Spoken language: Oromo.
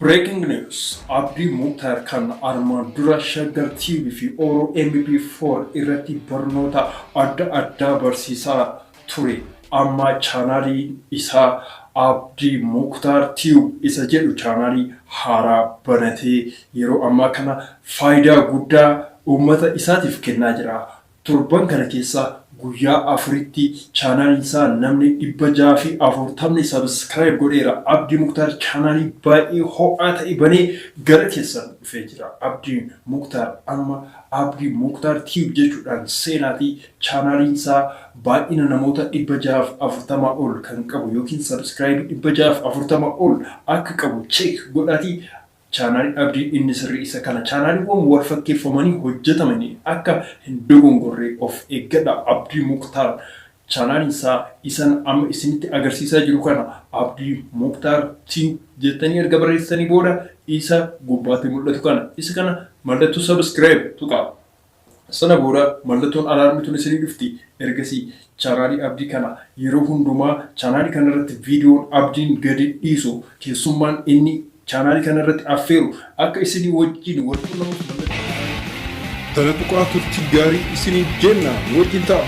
Breaking news: Abdii Muktaar kan armaan dura Shaggar TV fi Oro MP4 irratti barnoota adda addaa barsiisaa ture, amma chaanaalii isaa Abdii Muktaar Tube isa jedhu chaanaalii haaraa banatee yeroo ammaa kana faayidaa guddaa uummata isaatiif kennaa jira. Torban kana keessa guyyaa afuritti chaanaaliin isaa namni 640 subscribe godheera. Abdii Muktaar chaanaalii baay'ee ho'aa ta'e banee gara keessan dhufee jira. Abdii Muktaar amma Abdii Muktaar Tube jechuudhaan seenaatii chaanaaliin isaa baay'ina namoota 640 ol kan qabu yookiin subscribe 640 ol akka qabu check godhaatii, chaanaalii Abdii inni sirrii isa kana. Chaanaaliiwwan wal fakkeeffamanii hojjetamanii akka hin dogongorree of eeggadha. Abdii Muktaar chaanaaliin isaa isan amma isinitti agarsiisaa jiru kana. Abdii Muktaar Tube jettanii erga barreessanii booda isa gubbaatti mul'atu kana, isa kana mallattoo subscribe tuqaa. Sana booda mallattoon alarm tun isinii dhufti. Ergasii chaanaalii Abdii kana yeroo hundumaa chaanaalii kana irratti viidiyoon Abdiin gadi dhiisu, keessummaan inni chaanaalii kana irratti affeeru akka isinii wajjin wal quunnamuuf mallattoo Tana tuqaa, turtii gaarii isiniin jenna, wajjin ta'a.